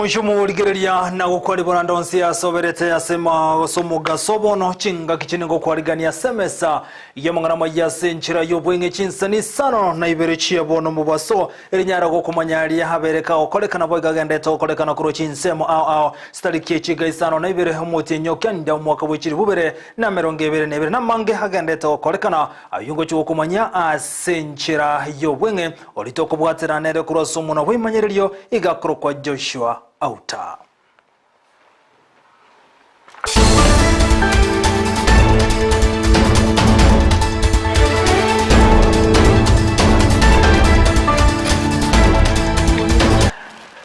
Mwisho morigereria na gokwaribora ndonsi asoberete ase ase omogaso bono chingaki chine gokwarigania ase emesa y'amang'ana amaya ase enchera y'obweng'e chinsani isano na ibere chia bono mobaso erinyara gokomanya aria abere kagokorekana boigo agendete gokorekana korwa chinsemo ao ao chitariki echiga isano na ibere omotienyi o kenda omwaka bwe chilifu bibere na emerongo ebere na ebere namange agendete gokorekana ayio ngochia gokomanya ase enchera y'obweng'e Orite okobwatera nere korwa ase omonwa bw'emanyererio, iga akorokwa Joshua Auta.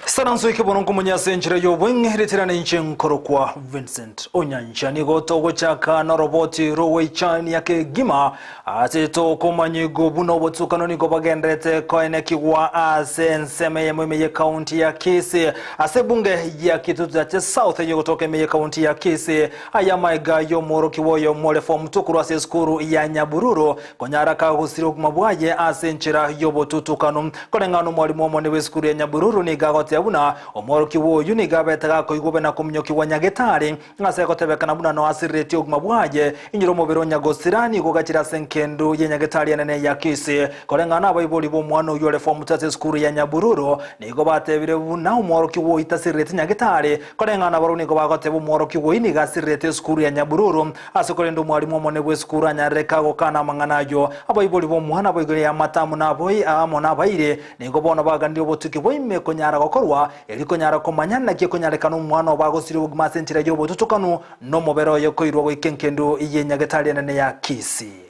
Saranso eke bono nkomonya ase enchera y'obweng'e ritirana inche nkorokwa Vincent Onyancha. Nigo togochaka noroboti rw'ogoichania kegima ase tokomanyigwa buna obotukano nigo bagenderete koenekigwa ase ensemo eyemo ime y'ekaunti ya Kisii ase ebunge ya Kitutu Chache South eyogotoka ime y'ekaunti ya Kisii. Aya amaiga y'omworokigwa oyomo ore form 2 korwa ase esukuru ya Nyabururu Konyara kagosira obogima bwaye ase enchera y'obotutukanu. Koreng'ana nomwalimu omonene bw'esukuru ya Nyabururu nigo agoteba buna omworokigwa oyio nigo abete gakoigwa bobe na kominyokigwa nyagetari ase egotebekana buna noasiriretie obogima bwaye. Inyora omobere o nyagosira nigo ogachire ase engendu ye nyagetari enene ya Kisii. Koreng'ana abaibori b'omwana oyio ore form two ase esukuru ya Nyabururu nigo batebire buna omworokigwa oyio tasirireti nyagetari. Koreng'ana barobwo nigo bagoteba omworokigwa oyio nigo asirirete esukuru ya Nyabururu Ase korende omwalimu omonene bw'esukuru anyarereke agokana amang'ana ayio, abaibori b'omwana boigoria y'amata amo naboi amo nabairi, nigo bono baganirie obotuki bwa ime konyara gokorwa, erio konyara komanya naki ekonyarekana omwana obo agosiria obogima ase enchera y'obotutukanu, na omobere oye koirwa goika engendu y'enyagetari enene ya Kisii.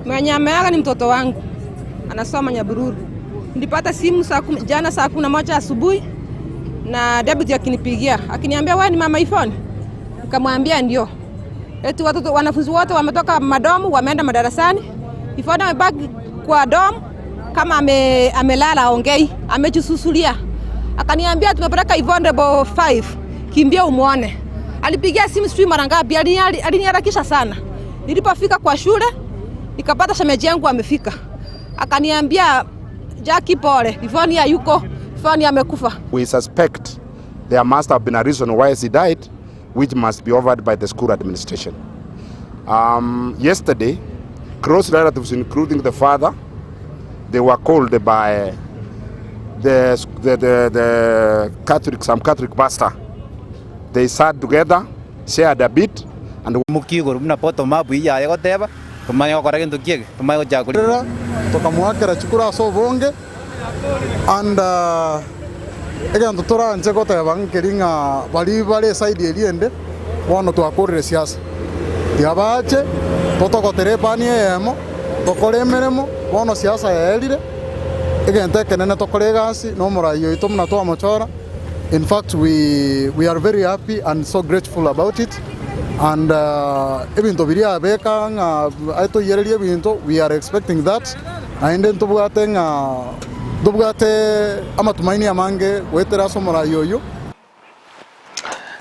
Mwenye ameaga ni mtoto wangu anasoma Nyabururu. Nilipata simu saa kumi, jana saa 11 asubuhi na deputy akinipigia akiniambia wewe ni mama Yvonne? Nikamwambia ndio. Eti watoto wanafunzi wote wametoka madomu wameenda madarasani. Yvonne amebaki kwa dorm kama ame, amelala aongei, amejisusulia. Akaniambia tumepeleka Yvonne level 5, kimbia umuone. Alipigia simu sijui mara ngapi, aliniharakisha sana. Nilipofika kwa shule nikapata shemeji yangu amefika, akaniambia Jackie, pole, Yvonne hayuko, Yvonne amekufa. We suspect there must have been a reason why she died which must be offered by the school administration. Yesterday, close relatives including the father, they were called by the, the, the, the Catholic, some Catholic pastor. They sat together, shared a bit, and Mokia igoro buna bottom up eyio yaye goteba, tomanye gokora gento ki eke, tomanye gochaka kori. Rera tokamoakera chikura ase obonge and egento toranche goteba nkeri ng'a baria bare eside eria ende bono twakorire siasa. Tiga bache totogotere epani eyemo tokore emeremo bono siasa yaerire, egento ekenene tokore egasi na omorai oito buna twamochora. In fact we we are very happy and so grateful about it and ebinto biria abeka ng'a atoiyererie ebinto we are expecting that naende ntobwate ng'a ntobwate amatumaini amange goetera ase omorai oyio.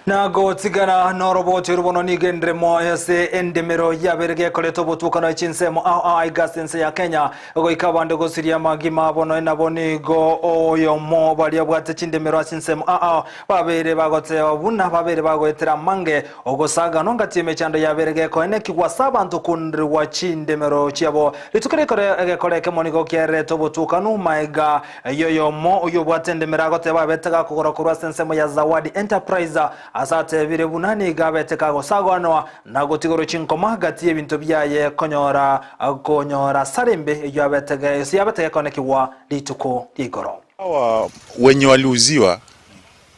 Na gotigana noroboti oru bono nigo enderemo ase endemero yabeire gekoreta obotukano echinsemo ao ao aiga ase ense ya Kenya. Goika abande gosiria amagima abo nonya nabo nigo oyomo baria abwate chindemero ase ensemo ao babeire bagoteba buna babeire bagoetera amange ogosaganwa ngati emechando yabeire gekoenekigwa ase abanto kunrigwa chindemero chiabo. Rituko rikore egekora ekemo nigo kiarerete obotukanu maega yoyomo oyobwate endemero agoteba abete gakogora korwa ase ensemo ya Zawadi Enterprise ase atebire buna nigo abete kagosaganwa Na gotigorwa chinkoma gati y'ebinto biaye konyora konyora asare embe eyio abetege ase yabete gekonekigwa rituko ria igoro. Hawa wenye waliuziwa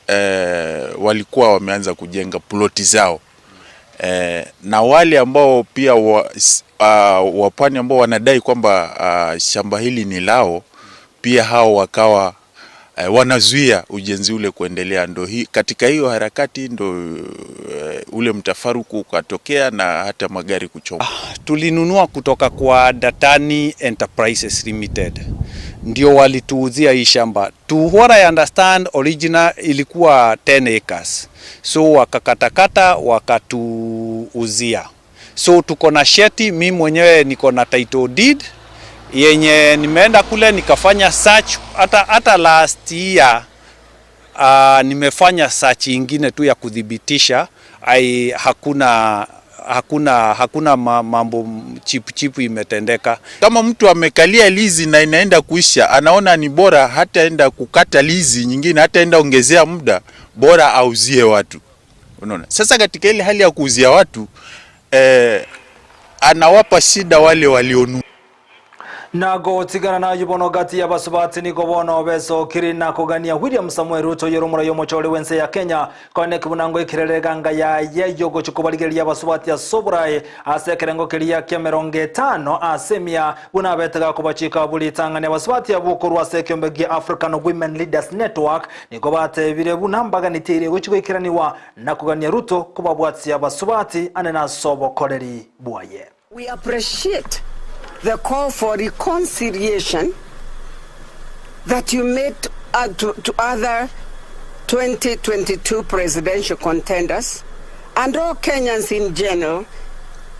eh, walikuwa wameanza kujenga ploti zao eh, na wale ambao pia wa, uh, wapwani ambao wanadai kwamba uh, shamba hili ni lao pia hao wakawa eh, wanazuia ujenzi ule kuendelea. Ndo hi, katika hiyo harakati ndo eh, ule mtafaruku ukatokea na hata magari kuchomwa. Tulinunua kutoka kwa Datani Enterprises Limited, ndio walituuzia hii shamba. To what I understand original ilikuwa 10 acres, so wakakatakata wakatuuzia. So tuko na sheti, mi mwenyewe niko na title deed yenye nimeenda kule nikafanya search hata, hata last year Nimefanya search ingine tu ya kuthibitisha ai hakuna hakuna hakuna mambo chip chip imetendeka. Kama mtu amekalia lizi na inaenda kuisha, anaona ni bora hataenda kukata lizi nyingine, hataenda ongezea muda, bora auzie watu. Unaona? Sasa katika ile hali ya kuuzia watu anawapa shida wale walionunua. Nagotigana nayo bono gati y'abasubati nigo bono besokiri na kogania William Samuel Ruto yoromura yomochore wense ya Kenya kone kibunango ikirere yaye yogochikobarigeria abasubati asoburae ase ekerengo keria kia 50 asemia buna betega kobachika bulitang'ania abasubati abukorwa ase ekiombe gia African Women Leaders Network nigo batebire buna mbaganiteire gochigoikeraniwa na kogania Ruto kobabwatia abasubati ane nasobokoreri bwaye. We appreciate the call for reconciliation that you made to other 2022 presidential contenders and all Kenyans in general,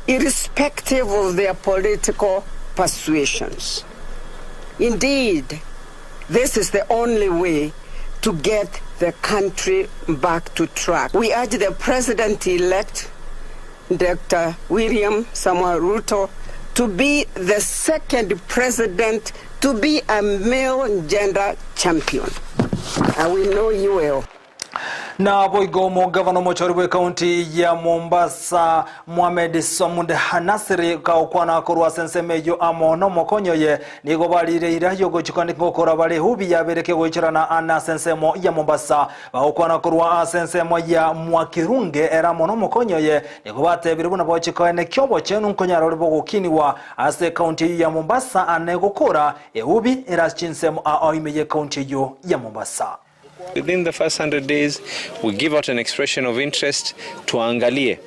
irrespective of their political persuasions. Indeed, this is the only way to get the country back to track. We urge the president-elect, Dr. William Samoei Ruto, to be the second president to be a male gender champion. And we know you will. Na boigo omogavana omochori bwe county ya Mombasa Mohamed Samud Nasiri kaokwana korwa ase ensemo eywo amo na omokonyoye nigo barire ira yogochikani gokora bare hubi yabereke goicherana ana ase ensemo ya Mombasa bagokwana korwa ase ensemo ya Mwakirunge era amo na omokonyoye nigo batebire buna bochikoene kiobochenu nkonyara ore bogokiniwa ase county eywo ya Mombasa ane gokora ehubi era chinsemo aoime ye county eywo ya Mombasa. Within the first 100 days, we give out an expression of interest, tuangalie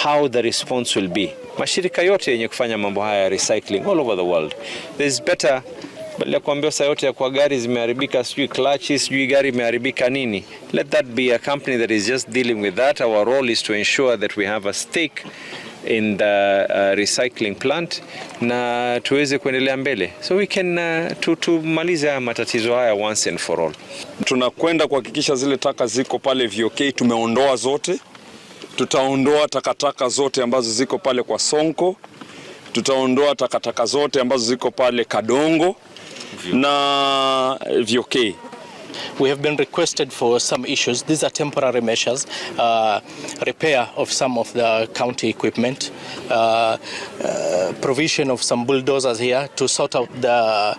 how the response will be. Mashirika yote yenye kufanya mambo haya ya recycling all over the world. There's better badala ya kuambia saa yote ya kwa gari zimeharibika, sijui clutch, sijui gari imeharibika nini. Let that be a company that is just dealing with that. Our role is to ensure that we have a stake in the recycling plant na tuweze kuendelea mbele so we can tumalize haya matatizo haya once and for all. Tunakwenda kuhakikisha zile taka ziko pale VOK tumeondoa zote. Tutaondoa takataka zote ambazo ziko pale kwa Sonko, tutaondoa takataka zote ambazo ziko pale Kadongo na VOK. We have been requested for some issues. These are temporary measures, repair of some of the county equipment, provision of some bulldozers here to sort out the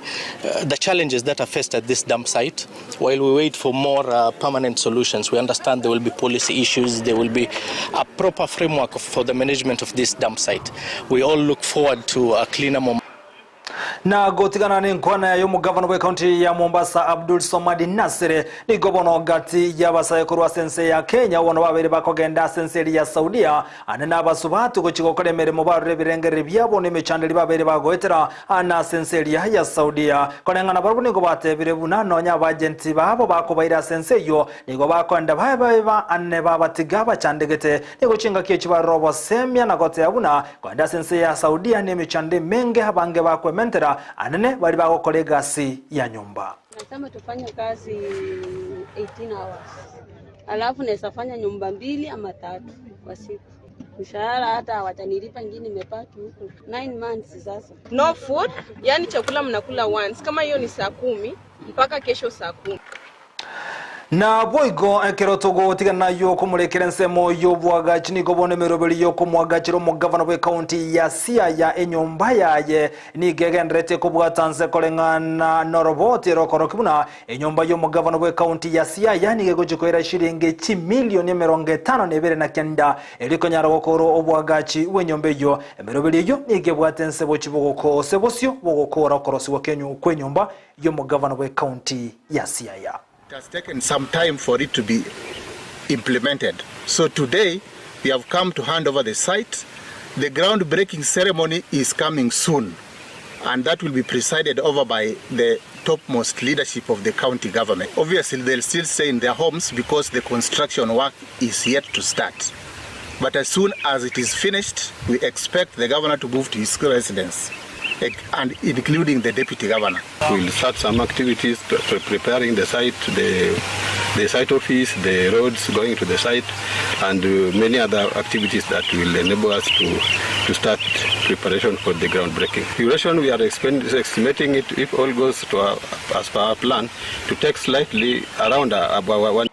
challenges that are faced at this dump site. While we wait for more permanent solutions, we understand there will be policy issues, there will be a proper framework for the management of this dump site. We all look forward to a cleaner, more Na gotigana ni nkwana yo mugavana we county ya Mombasa Abdul Somad Nasire nigo bono gati y'abasaye korwa sense ya Kenya bono babere bakogenda sense ya Saudia ane n'abasubatu gochigokora emeremo barure ebirengere byabo n'emichanderi babere bagoetera ana sense ya Saudia koreng'ana barabwo nigo batebire buna nonya abagenti babo bakobaira sense eyo nigo bakoenda bae bae ane babatiga bachandegete nigo chingaki echi barobo semia na gotea buna koenda sense ya Saudia n'emichande menge abange bakwementera anene bali bagokora egasi ya nyumba. Nasema tufanye kazi 18 hours. Alafu naweza fanya nyumba 2 ama 3 kwa siku. Mshahara hata hawatanilipa, ingine nimepata huko 9 months sasa. No food, yani chakula mnakula once. Kama hiyo ni saa 10 mpaka kesho saa 10. Na boigo ekero togotigana nayo kumurekera ensemo y'obwagachi nigo bono emeroberi y'okomwagachera omogavana bwe county ya Siaya enyomba yaye nigo egenderete kobwata nse koreng'ana noroboti erokoroki buna enyomba y'omogavana bwe county ya Siaya nigo egochikoira shiringi chimilioni 52 erikonyara gokora obwagachi bw'enyomba eyo. Emeroberi eyo nigo ebwate nse bochi bogokose bosio bogokora okorosiwa kw'enyomba y'omogavana bwe county ya Siaya. It has taken some time for it to be implemented. So today, we have come to hand over the site. The groundbreaking ceremony is coming soon, and that will be presided over by the topmost leadership of the county government. Obviously, they'll still stay in their homes because the construction work is yet to start. But as soon as it is finished, we expect the governor to move to his residence, and including the deputy governor. We'll start some activities to preparing the site, the the site office, the roads going to the site, and many other activities that will enable us to, to start preparation for the groundbreaking. Duration, we are estimating it, if all goes to our, as per our plan, to take slightly around about one.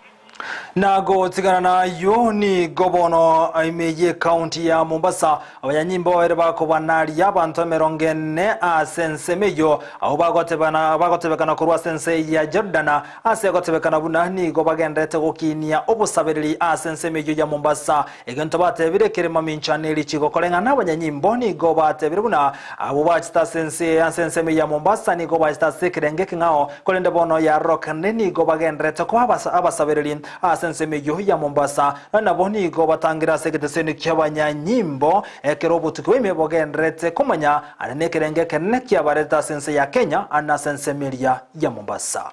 Na gotigana nayo nigo bono ime y'ekaunti ya Mombasa abanyanyimbo babere bakobanaria abanto emerongo ene ase ensemo eyio abwo bagotebana bagotebekana korwa ase ense ya Jordan ase egotebekana buna nigo bagenderete gokinia obosabereri ase ensemo eyio ya Mombasa egento batebire kere mamincha ne richiko koreng'ana abanyanyimbo nigo batebire buna abwo bachete ase ense ase ensemo ya Mombasa nigo bachete ase ekerenge ekeng'ao korende bono yarorokane nigo bagenderete koba abasabereri ase ensemo eyio ya Mombasa nabo nigo batangire ase egeteseni ki'abanyanyimbo ekero obotuki bwaime bogenderete komanya are nekerenge ekenene kiabarete ase ense ya Kenya ane ase ensemo eria ya Mombasa.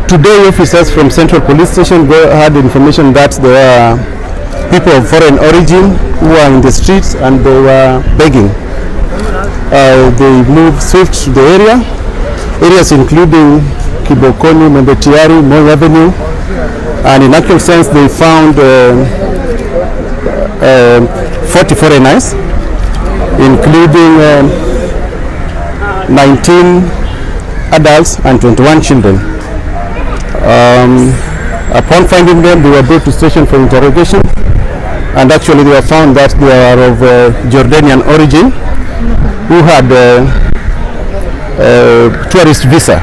Today, officers from Central Police Station had information that there were people of foreign origin who were in the streets and they were begging. They moved swift to the area, areas including Kibokoni, Mwembe Tiyari, Moi Avenue, and in actual sense they found 40 foreigners, including 19 adults and 21 children. Upon finding them, they were brought to station for interrogation, and actually they were found that they are of Jordanian origin, who had tourist visa.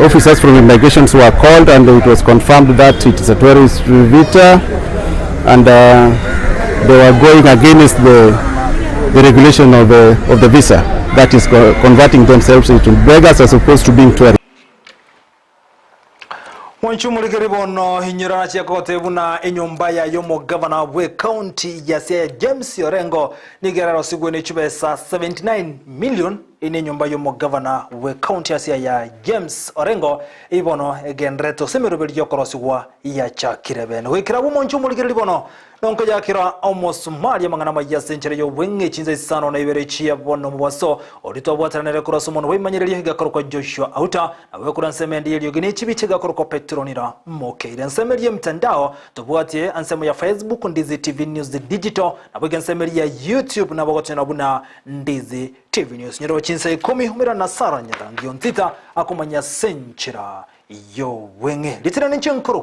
Officers from immigrations were called, and it was confirmed that it is a tourist visa, and they were going against the regulation of the visa, that is converting themselves into beggars as opposed to being tourists. Mwanchumurikiri bono inyurana chiakote buna enyomba ya yomo governor we county ya Siaya James Orengo nigerero sigwe chibesa 79 million ine nyumba yomo governor we county ya Siaya James Orengo ibono egenreto semeroberi yokorosigwa ya chakire bene gwikira bumonchumurikiri bono nonko yakira omosumari amang'ana maya senchere yo bweng'e chinsa isano na ibere chia bono mubaso oritwabwatanere kurasa omono bwaimanyereria igakorokwa Joshua Auta nawe kura nseme ndi eriogi nechibiche igakorokwa Petronira Mokeire. Nseme ria mtandao tobwatie ansemo ya Facebook Ndizi TV News Digital nabo nseme ya YouTube nabo gotena buna Ndizi TV News nyero chinsa 10 umira na Sara Nyarangio Ntita akumanya senchera yo weng'e litira ninche nkoro.